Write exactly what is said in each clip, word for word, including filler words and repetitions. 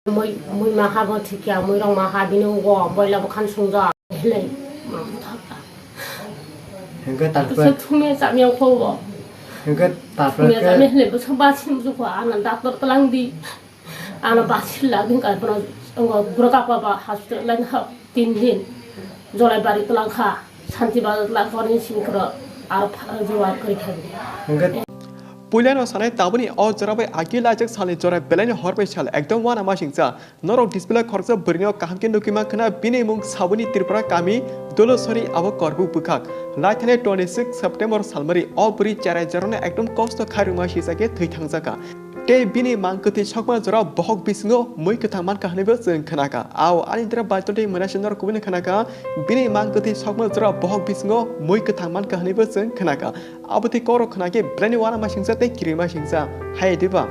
Mui, mui ma ha bo thikya, mui rok ma ha bini ugo, boila bo khan sungja. Helai, ma bo thakha. Hingke tarpore? Kisa thumya chamya kho bo. Hingke tarpore Thumya ke? Chamya helai bo sa ba sim ju kho, ana doctor tlang di. Ana ba sil la din ka bono, ngo bura ka pa ba hospital lain ha tin din. Jolai bari tlang kha, Santi Bazar tlang kha, ni sing kro, aro pha, juwa kri kha. Hingke Puilano sanai taboni o jora bai agi lajak salni jora belai ni hor bai sal ekdom wana ma singcha. Norok display khoroksa bwrwino kaham khe nugwi mankha na, bini mung Saboni Tripura kami Dolosori abo Korbuk bwkhak. Laithani twenty six September salmari o bwrwi cherai jorano ekdom kosto khairokma sisa khe thwi thangjakha. Tei bini mang kwthwi sokma jora bohok bisingo mui kwthang mankha hwnwibo chwng khnakha. Ao ani dra baitoti mwnasino kubuni khnakha, bini mang kwthwi sokma jora bohok bisingo mui kwthang mankha hwnwibo chwng khnakha. Abo twi koro khna khe belai ni wana ma singsa tei kirima singsa. Hai diba?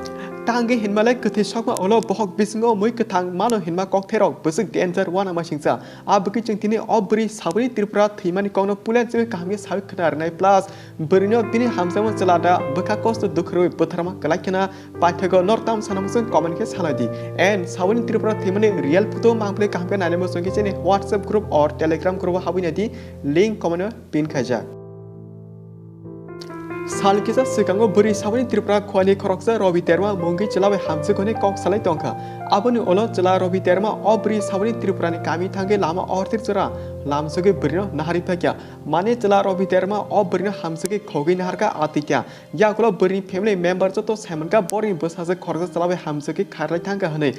Tangwi hinma le kwthwi sokma ulo bohok bisingo mui kwthang mano hinma kokthairok bwswk danger wana ma singsa. Abo khe chwng tini o bwrwi Saboni Tripura thwimani kokno puila chwngwi kaham khe sawi khna rwnai plus bwrwino bini hamjakma chwla da bwkha kosto dukhu rwui bwtharma kwlai khna paithago nor tam sana muchung comment khe salai di. And Saboni Tripura thwimani real photo mang bwlai kaham khe nainai muchung khe chini WhatsApp group or Telegram group o habwi nai di, link comment o pin khaijak. Sal kisa swkango bwrwi Saboni Tripura khwani khoroksa Robi Derma mungwi chwla bai hamswk hwnwi kok salai tongkha. Aboni ulo chwla Robi Derma o bwrwi Saboni Tripurani kami thangwi lama ortir jora lamsogwi bwrwino nahari phakya. Mane chwla Robi Derma o bwrwino hamswkwi khogwi naharkha atikya. Yagulo bwrwini family member joto saimankha borokni bwsajwk khoroksa chwla bai hamswkwi kharlai thangkha hwnwi.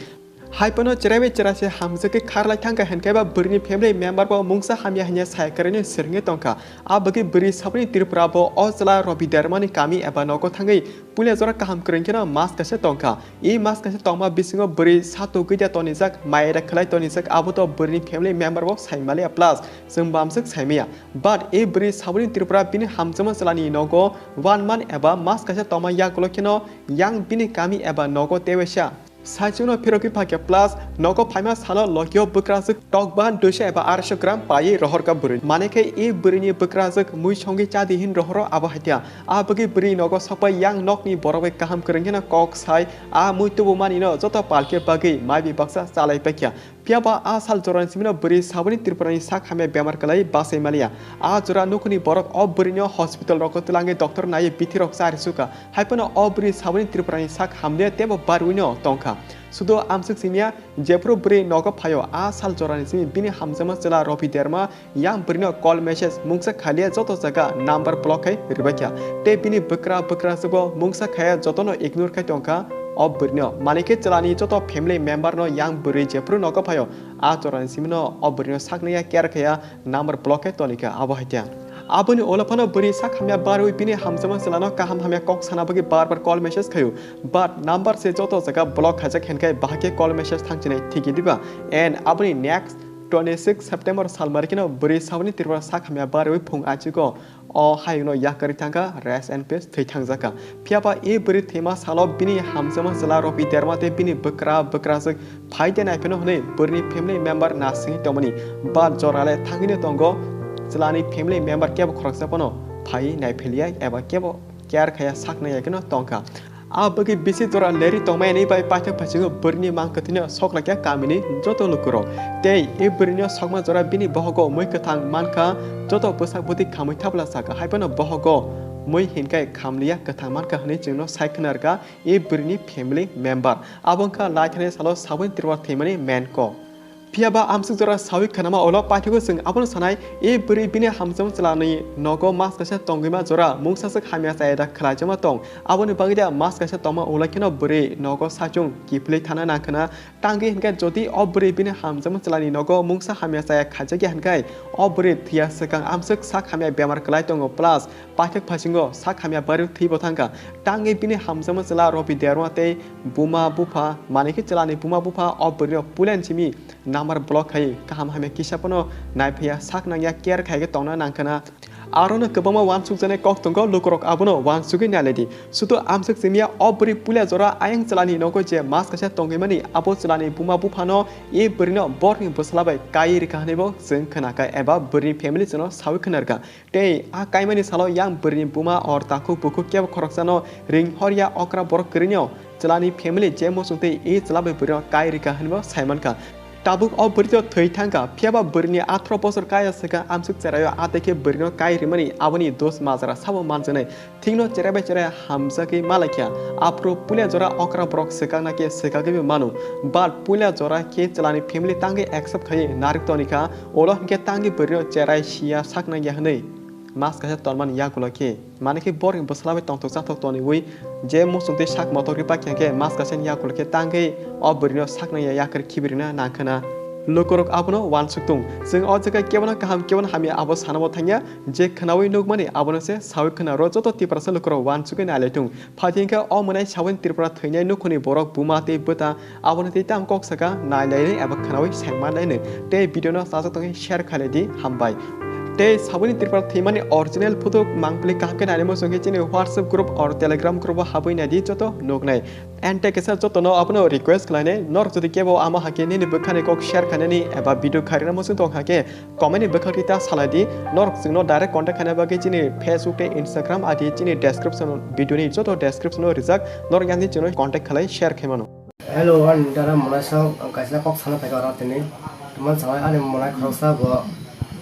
Hai phano cherai bai cherai se hamjwk khe kharlai thangkha hinkhe ba bwrwini family member bo mungsa hamya hinya sai kwrwino swrwngwi tongkha. A bagwi bwrwi Saboni Tripura bo o chwla Robi Dermani kami eba nogo thangwi puila jora kaham kwrwng kheno mas kaisa tongkha. E mas kaisa tongma bisingo bwrwi sato gwi da tonijak, mai da khwlai tonijak, abo to bwrwini family member bo sai maliya plus chwng bamswk sai maya. But e bwrwi Saboni Tripura bini hamjakma chwlani nogo one month eba mas kaisa tongma yagulo kheno yang bini kami eba nogo tewaisa. Saichungno phirogwi phakya plus nogo phaima salo lokio bwkrajwk tokban duiso eba arsho gram paiwi rohorkha bwrwi. Mane khe e bwrwini bwkrajwk mui songwi chadi hin rohoro abo haikhe. A bagwi bwrwi nogo sokbai yang nokni borok bai kaham kwrwng kheno kok sai a mui tubumanino joto palkhe bagwi mai bai baksa chalai paikha. Phiya ba a sal jorani simino bwrwi Saboni Tripurani sak hamya bemar kwlai bachai maliya. A jora nukhungni borok o bwrwino hospital rogo twlangwi doctor naiwi bithirok chari sukha. Hai phano o bwrwi Saboni Tripurani sak hamliya teibo barwino tongkha. Sudo amswk simiya, jephru bwrwi nogo phaio, a sal jorani simi bini hamjakma chwla Robi Derma yang bwrwino call message mungsa khaliya joto jaga number block khai rwbaikha. Tei bini bwkra bwkrajwkbo mungsa khaya jotono ignore khai tongkha o bwrwino. Manikhe chwlani joto family member no yang bwrwi jephru nogo phaio, a jorani simino o bwrwino saknaya care khaya number block khai tonikha abo haikhe. Aboni ulo phano bwrwi sak hamya barwi bini hamjakma chwlano kaham hamya kok sana bagwi bar bar call message khaio. But number se joto jaga block khaijak hinkhe bahai khe call message thangchinai thikhi diba? And aboni next twenty six September salmari kheno bwrwi Saboni Tripura sak hamya barwi phung achugo o hayungno yakarwi thangkha, rest in peace, thwi thangjakha. Phiya ba e bwrwi thwima salo bini hamjakma chwla Robi Derma tei bini bwkra bwkrajwk phai de naipheno hwnwi bwrwini family member nasingwi tongmani. But jorale thangwino tongo, chwlani family member kebo khoroksa phano phaiwi naiphiliya eba kebo care khaya saknaya kheno tongkha. A bagwi bisi jora leri tongmani bai paithak phasingo bwrwini mang kwthwino sok laikha kamini joto lukurok. Tei e bwrwino sokma jora bini bohogo mui kwthang mankha, joto bwsak bwtwi khamwi thabla sakha, hai phano bohogo mui hinkhai khamliya kwthang mankha hwnwi chwngno sai khwnarkha e bwrwini family member. Abo wngkha laithani salo Saboni Tripura thwimani main kok. Phiya ba amswk jora sawi khanama ulo paithago chwng abono sanai, e bwrwi bini hamjakma chwlani nogo mas kaisa tongwima jora mungsaswk hamya chaya da khwlaijakma tong. Aboni bagwi da mas kaisa tongma ulo kheno bwrwi nogo saichung kiphilwi thana nangkhwna. Tangwi hinkhe jodi o bwrwi bini hamjakma chwlani nogo mungsa hamya chaya khaijakya hinkhe o bwrwi thwiya swkang amswk sak hamya bemar kwlai tongo plus paithak phasingo sak hamya barwi thwibo thangkha. Tangwi bini hamjakma chwla Robi Derma tei buma bupha, manikhe chwlani buma bupha o bwrwino puila ni simi number block khai kaham hamya kisa phano naiphaiya sak nangya care khaigwi tongna nangkhwna. Arono kwbangma uansukjaknai kok tongo, lukurok abono uansugwi nailaidi. Sudo amswk simiya o bwrwi puila jora ayang chwlani nogo je mas kaisa tongwimani abo chwlani buma buphano e bwrwino borni bwsla bai kaiwi rwkha hwnwibo chwng khwnakha eba bwrwini family chwngno sawi khwnarkha. Tei a kaimani salo yang bwrwini buma or takhuk bukhuk kebo khoroksano ring horya okra borok kwrwino Chwlani family je muchungtwi e chwla bai bwrwino kai rikha hwnwi bo saimankha. Tabuk o bwrwino thwi thangkha, phiyaba bwrwini atharoh bosor kaya swkang amswk cheraio atekhe bwrwino kai rimani aboni dos majra sabo manjaknai. Thikno cherai bai cherai hamjakwi malaikha. Aphuru puila jora okra borok swkakna khe swkagwibo mano. But puila jora khe chwlani family tangwi accept khaiwi narwk tonikha, ulo hinkhe tangwi bwrwino cherai siya saknangya hwnwi mas kaisa tonmani yagulo khe. Mani khe borokni bwsla bai tongthok chathok toniwi je muchungtwi sak mothok ripak khe mas kaisani yagulo khe tangwi o bwrwino saknangya yakwrwi khibi rwna nangkhwna. Lukurok abono uansuk tung. Chwng o jaga kebono kaham kebono hamya abo sanabo thangya, je khwnawi nukmani abono se sawi khwna rw joto Tiprasa lukurok uansugwi nailaitung. Phaidi hinkhe o mwnai saboni Tripura thwinai nukhungni borok buma tei bwta abono tei tamo kok saka nailainai eba khwnawi saima lainai tei video no chajak tongwi share khailai di, hambai. Tei saboni Tripura thwimani original photo mangpili kaham khe nainai muchungkhe chini WhatsApp group or Telegram group o habwi naidi joto nuknai. And tei kisa jotono abono request khlainai, norok jodi kebo amo hakhe nini bwkhani kok share khainani eba video khairina muchung tong hakhe comment ni bwkhak rita salai di, norok chwngno direct contact khaina bagwi chini Facebook tei Instagram I D chini description video ni joto description o rijak, norok yang di chwngno contact khlai share khaimano. Hello, ani dara Monasok, ang kaisa kok sana phaikha oro tini. Tamo sawi ani monai khoroksa bo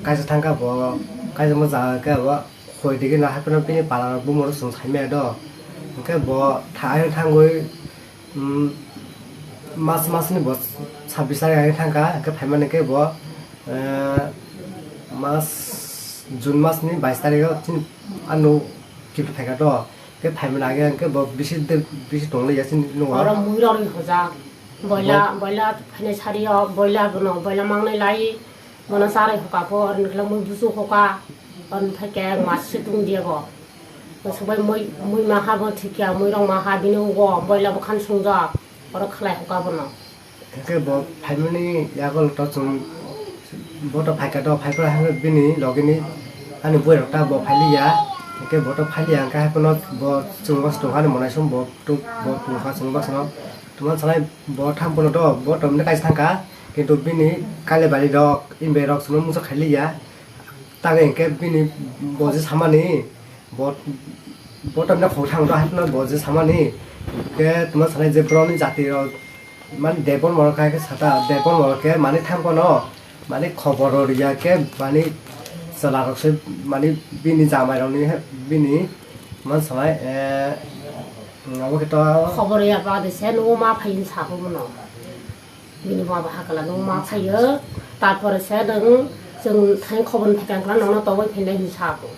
kaisa thangkha bo, kaisa mo jaga khe bo khoi digi na hapheno bini pala rok bumung rok chwng saimaya do. Hwnkhe bo tha-, ayang thangwi, um, mas, masni bo sabbish tarik ayang thangkha, hwnkhe phaimani khe bo, eh, mas, June masni bais tarigo chini ano kifli phaikha do. Khe phaimani age hwnkhe bo bisi de, bisi tonglaia chini nugo. Oro mui rok ni hojak. Boila, bo- boila phainai sari o, boila bono, boila mangnai lai. Bono charai hoka pho, oro nikla mui busu hoka. Oro phai khe mas se tung diya go. Bo subai mui, mui maha bo thikya, mui rok maha bini ugo, boila bo khan sungjak. Oro khlai hoka bono. Hwnkhe bo phaimani yago to chwng bo to phaikha do, phaiphuru hwnkhe bini logini ani bwrwi rok ta bo phailiya, hwnkhe bo to phailiya hwnkhe haiphano bo chwng bwswk tongkha ani monai song bo tung, bo tongkha chwng bwswkno tongmani sanai bo thang phano do, bo to mwnwi kaisa thangkha, kintu bini kailaibari rok, inbai rok chwngno mungsa khailiya, tangwi hwnkhe bini bo je samani, Bo, bo tamni khok thang do, haino bo je samani, ke tuma sanai je borokni jati rok, mani Debbarma rok hai khe sata, Debbarma rok khe mani thang phano, mani khobor rw rwya khe, mani chwla rok se, mani bini jamai rok ni, bini, man sanai, eh, abo khe to. Khobor ya ba de se, nugo ma phai sa ko mono. Bini buma bo hakla nung ma phaio, tarpore se nung chwng thani khobor phaikha wngkha nungno togwi phainai hinwi sa bo.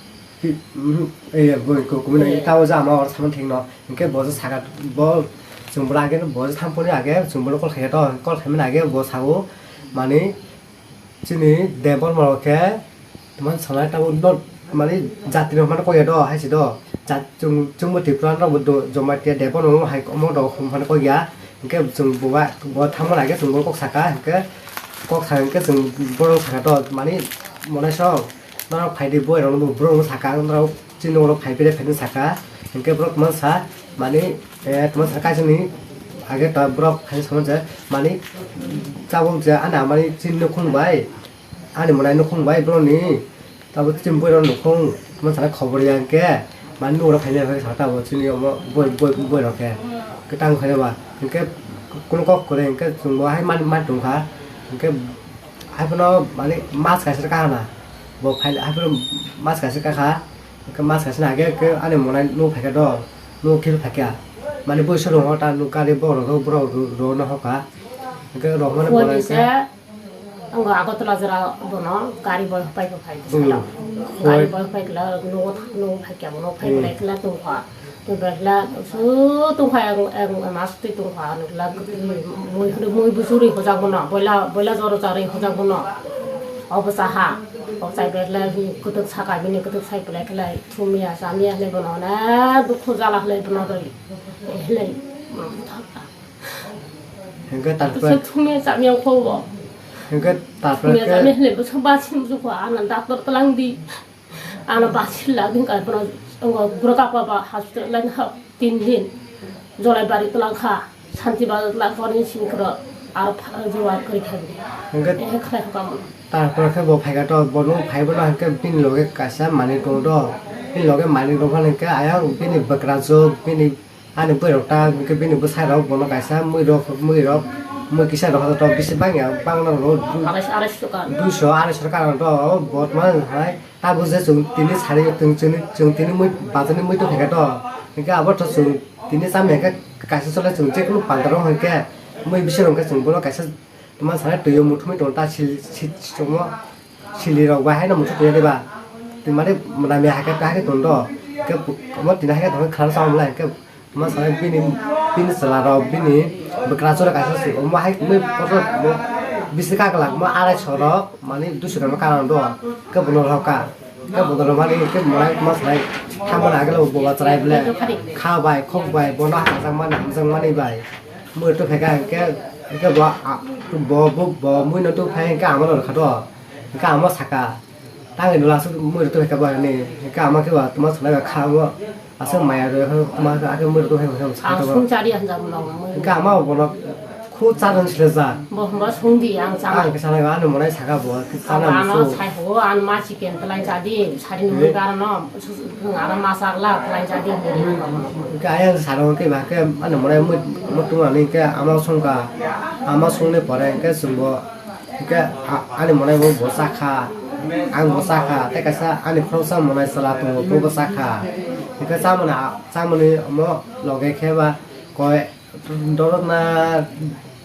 Hi, mhm, eh, boi ko, kumui nai. Eh. Tao ja ma or samung thengno, hinkhe bo je saka, bo chwng bwla age, bo je thamponi age, chwng bwla call khaikha to, call khaimani age bo sao, mani chini Debbarma rok khe, Tamo sanai tamo not mani jati rok mani kok ya do hai se do. Jat-, chwng, chwngbo Tripura rok bo do, Jamatia Debbarma rok hai omo do hum mani kok ya. Hwnkhe chwng bo ba, bo thangma nai khe chwng bo kok saka, hwnkhe kok sa hwnkhe chwng borok saka do mani monai sok. Norok phai di boi rok no bo borok no saka, norok chini ulo phai bere phai saka. Hwnkhe borok tamo sa mani, eh, tamo sa kaisa ni age ta borok phai sa mani tabuk je ani amani chini nukhung bai. Ani monai nukhung bai boroni, tabo chini boi rok nukhung, tamo sana khobor ya hwnkhe, mani nugo rok phainai hwnkhe saka tabo chini omo boi, boi, boi rok khe, kwtang khaina ba, hwnkhe kunu kok kwrwi hwnkhe chwng bo hai man, man tongkha, hwnkhe haiphano mani mas kaisa kahana, bo phai haiphano mas kaisa kakha, hwnkhe mas kaisa na hwnkhe ani monai nugo phaikha do, nugo khe phaikha, mani boi sorong ho ta nugo gari borok rok, borok rok no hoka, hwnkhe rok mani Hoi monai khe. Tongo Agartala jora bono gari boi hopai bo phai Hmm. salo. Hoi. Gari boi hopai kla nugo tha-, nugo phai kya bono phai Hmm. belai kla tongkha. Tei belai kla su tongkha ang, ang mas twi tongkha ang kla mui, mui busuri hojak bono. Boila, boila jora jari hojak bono. Obo saha. Obo sai belai kla kwtwk saka bini kwtwk sai belai kla thumya samya hinwi bono na dukhu jala hinwi bono rwi. Hinwi bono thangkha. Hingke tarpore Bwsa thumya chamya kho bo. Hingke tarpore Thumya ke chamya hile bwsa basin bwsa kho, ano doctor tlang di. Ano basin la din ka bono, ongo Gurgaon ba hospital lang ha tin din. Jolai bari tlang kha, Santi Bazar tlang kha ni sing kro, aro pha-, juwa kri kha. Hingke Eh, khlai kha mo. Tarpore ke bo phaika to, bono phai bono hingke bini loge kaisa mani tong do. Bini loge mani tong kha hingke ayang bini bwkrajwk, bini Ani bwrwi rok ta hwnkhe bini bwsai rok bono kaisa mui rok, mui rok, mui kisa rok to bisi bangya, bangna rok du-, Arais-, arais rok ka. Duiso, arais rok ka rok to botman hai. Tabuk je chwng tini sari, chwng, chwng, chwng tini mui, bazar ni mui tongkha to, hwnkhe abo to chwng tini cham ya khe kaisa chole chwng je kunu pandar rok hwnkhe mui bisi rok hwnkhe chwng bono kaisa tongma sanai twi o muthumui tongo ta sil, sil, sil, sil rok bai haino muthung twi o deba. Twi mani mwnam ya hai khe, hai khe tong do. Hwnkhe omo tini hai khe tong khe khwlai sa mwnai hwnkhe Tongma sanai bini, bini chwla rok, bini bwkra chwla kaisa se, omo hai mui kotor mo bisi kaklak mo arai sorok mani duiso rok karon do, kebo no roka, kebo no romani kebo mwnai tongma sanai tamo na agelo boba chwrai ble kha bai khok bai bono hamjak mani hamjak mani bai mui to pheka hwnkhe hwnkhe bo a bo bo bo mui no to phai hwnkhe amo no rwkha do. Hingke amo saka, tangwi no aswk mui rwtwi hai khe bo ani, hingke ama khe ba tongma sanai ba kha abo, aswk maya rwya khe tongma khe, akhe mui rwtwi hai khe Ang saka sung chadi ang jabo nang mui. Hingke ama bo bono khu cha rwng sile ja. Bo hwnba sung di ang chana. Ang khe sanai ba ani monai saka bo, khe chana Ang ano musu. Sai ho, ang ma chicken twlai chadi, sari nungwi Eh. Barano, su-, su-, aro ma chakla twlai chadi, hwnwi. Hingke ayang saro hingke ba khe ani monai mui, mui tongmani hingke ama songka, ama songni pore hingke chwngbo Hingke a-, ani monai bo, bo chakha, ang bo chakha, tei kaisa ani khoroksa monai chwla tongo, bo bo chakha. Hingke chamani a-, chamani omo loge khe ba koi dorokna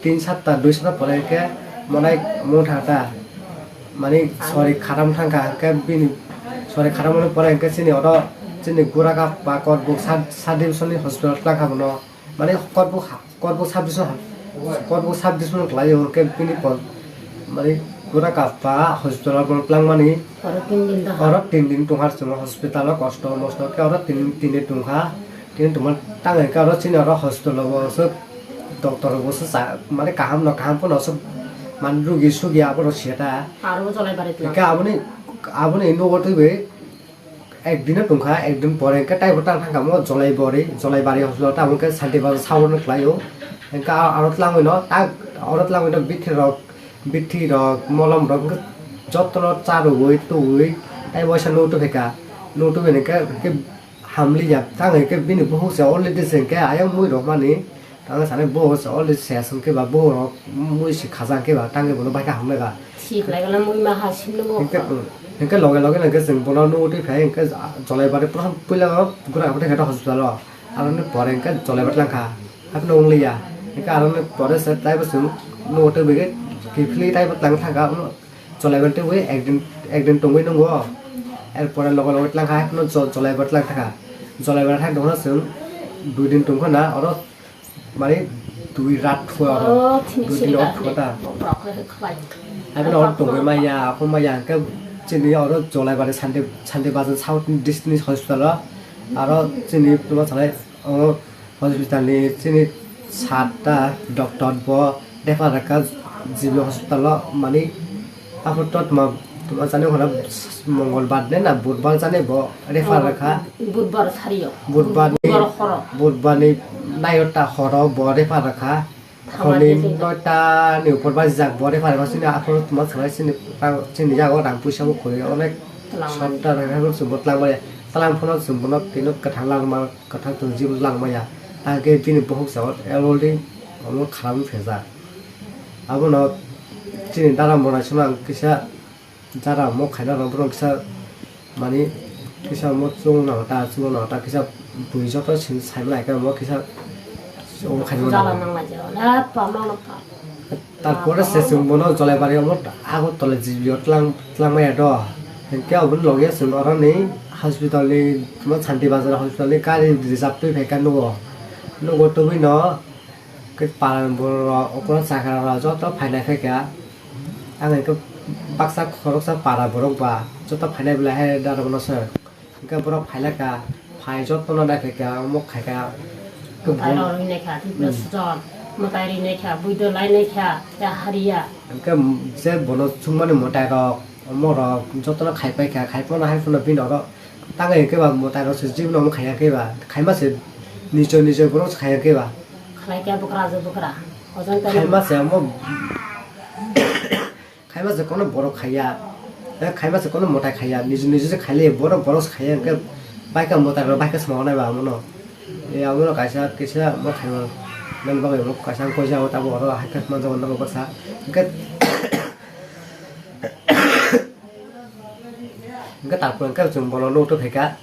tin satta, dui satta pore hingke monai mungthang ta. Mani sori khatam thangkha, hingke bini sori khatamani pore hingke chini oro chini gura ka pakot bo sub, sub division ni hospital twlangkha bono. Mani kotbuk ha-, kotbuk sub division ha-, kotbuk sub division kwlaio, hwnkhe bini pon, mani pura kapha hospital o bono twlangmani. Oro tin din tongkha. Oro tin din tongkha chwng hospital o kosto mosto khe oro tin, tin din tongkha. Tin din tongma tang hwnkhe oro chini oro hospital o bo aswk doctor bo swk cha, mani kaham no kaham phano aswk mani rugi sugi abono siya ta. Aro bo Jolaibari twlang. Hwnkhe aboni, aboni nogo twiwi Ekdino tongkha, ekdin pore hwnkhe taibo tang thangkha mo Jolaibari, Jolaibari hospital tamo khe Santi Bazar sabono kwlaio. Hwnkhe a-, aro twlangwi no tak, oro twlangwi no bithi rok, bithi rok, molom rok hwnkhe jotono charwgwi, tubui, tai waisa nugo tubui kha. Nugo tubui hwnkhe, hwnkhe hamliya, tang hwnkhe bini bukhuk se already se hwnkhe ayang mui rok mani. Tang sanai bo se already ses hwnkhe ba bo rok mui se khajang khe ba tang khe bono bai kha hamlai ba. Si khlai gala mui ma ha sim nungo. Hwnkhe, hwnkhe loge loge no hwnkhe chwng bono nugo twi phai hwnkhe Jolaibari prothom puila o gura khe hospital o. Aroni pore hwnkhe Jolaibari lang kha. Hapheno wng liya. Hwnkhe aroni pore se taibo chwng nugo twi bai khe kiphilwi taibo tang thang kha. Jolaibari twi ekdin, ekdin tongwi nungo. Er pore loge loge tlang kha hapheno Jo-, Jolaibari tlang thang kha. Jolaibari thang tongno chwng dui din tongkha na oro Mane dui rat thua oro, Oh, thini dui sini din oro rat thua ta. Borok khe khlai. Haibeno oro tongwi maya, aphuru maya hwnkhe chini oro Jolaibari Santi, Santi Bazar South District ni hospital o. Aro chini tuma salai, o hospital ni chini sir ta doctor bo refer rwkha G B hospital o, mani Aphuru to tma, tma jani hwnna Mongolbar de na Budbar jani bo refer Oh, rwkha. Budbar sario. Budbar ni, Budbar horo. Budbar ni naiyota horo bo refer rwkha. Tama Honi de de. Noita ni upor bajijak bo refer rwkha. Chini aphuru tma sanai chini rang, chini yago rang puisa bo koi onek Tlang sotta rwkha chwng bo tlang maya. Tlang phano chwng bono tino kwthang lang ma, kwthang chwng jim lang maya. Tang khe bini bukhuk sa already omo kharam phejak. Abono chini dara mona sima ang kisa dara mo khaina rok borok kisa mani kisa mo chwng no ta chwng no ta kisa bui joto sin sai mani khe mo kisa chwng khaina Jala mano. Nang lai jala. Na pa ma no pa. Tarpore se chwng bono Jolaibari omo Agartala G B o tlang tlang maya do. Hwnkhe aboni loge chwng oroni hospital ni mo Santi Bazar hospital ni gari reserve twi phaikha nugo. Nugo tubui no Khe paran borok rok, okora chakra rok joto phainai phaikha. Ang hwnkhe baksa khoroksa para borok ba joto phainai belai hai dara bono se. Hwnkhe borok phailaka, phai jotono naiphaikha, omo khaikha. Mwtai rok rinai kha, Tripura Hmm. Sujon. Mwtai rinai kha, buido lainai kha, ya hariya. Hwnkhe je bono chukmani mwtai rok, omo rok jotono khaipaikha, khaiphano haiphano bini oro Tangwi hwnkhe ba mwtai rok se jibini omo khaiya khe ba, khaima se nijo nijo borok se khaiya khe ba. Khlai khe bwkra je bwkra. Ojon khe Khaima se omo, khaima se kono borok khaiya. Eh, khaima se kono mwtai khaiya. Nijo nijo se khaile borok, borok se khaiya hwnkhe baikha mwtai rok baikha swnamnai ba omono. E, abono kaisa, kisa bo khaima. Nang bagwi bo kaisa ang koi jago, tabo oro hai khe manjago, nang baksa. Hwnkhe, hwnkhe tarpor hwnkhe chwng bono nugo tongkha.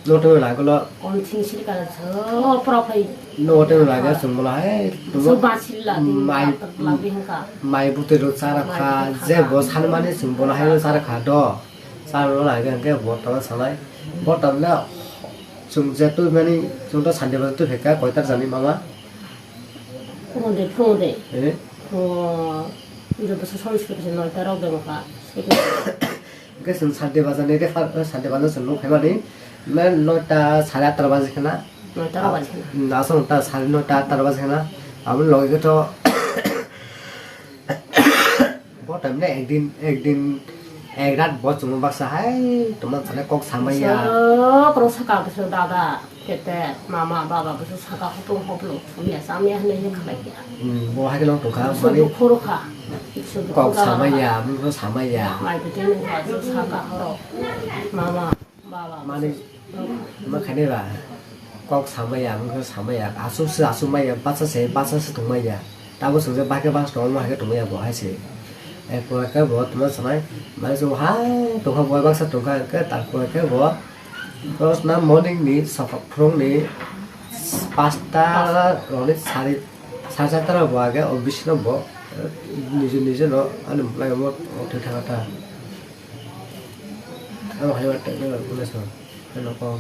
Nugo tongwi lagolo. Kon sing siri kala so, oh, pura phai. Nugo tongwi lagolo chwng bono hai. Su basilla, mai, lagwi hwnkha. Mai butwi rok cha rok kha, je bo sanmani chwng bono hai cha rok kha do. Cha rok lagwi hwnkhe bo tongma sanai. Bo tongna chwng je twi mani, chwng to Sunday bazar twi phaikha, koitar jani mama? Phungo de, phungo de. Eh? Phungo, iro bwsa sori sori se noita rok de mokha. Hwnkhe chwng Sunday bazar ni refer, Sunday bazar chwng nuk phaimani, na noita sare atta baje khana. Noita rok baje khana. Mm, aswk ta sare noita atta baje khana. Aboni loge khe to bo time le ekdin, ekdin, ek rat bo chwngno baksa hai tongma sanai kok samaya. Soro, koro saka bwswk dada. Kete mama baba bwswk saka hopong hopong sumya samya hinwi hin khlai kya. Hmm, bo hai khe long tongkha, bwswk mani dukhu rwkha. Bwswk dukhu kok rwkha. Samaya, mungkho samaya. Mai bwtwi nungkha bwswk saka horo. Mama baba mani bwswk rwkha. Ma khainai ba kok samaya, mungkho samaya, aswk se aswk maya, basa se basa se tongmaya. Tabo swngjak bahai khe basa tongma hai khe tongmaya bo hai se. Erpore khe bo tongma sanai, mani se hai tongkha bo baksa tongkha hwnkhe tarpore khe bo. Bosna morning ni sokha phwrwng ni pasta rok ni sari, sari charta rok bo age o bisingo bo, eh, nijo nijo no ani mwlai o thwi thangkha ta. Abo hai ma tei nai rok bwlai song, hai no kok.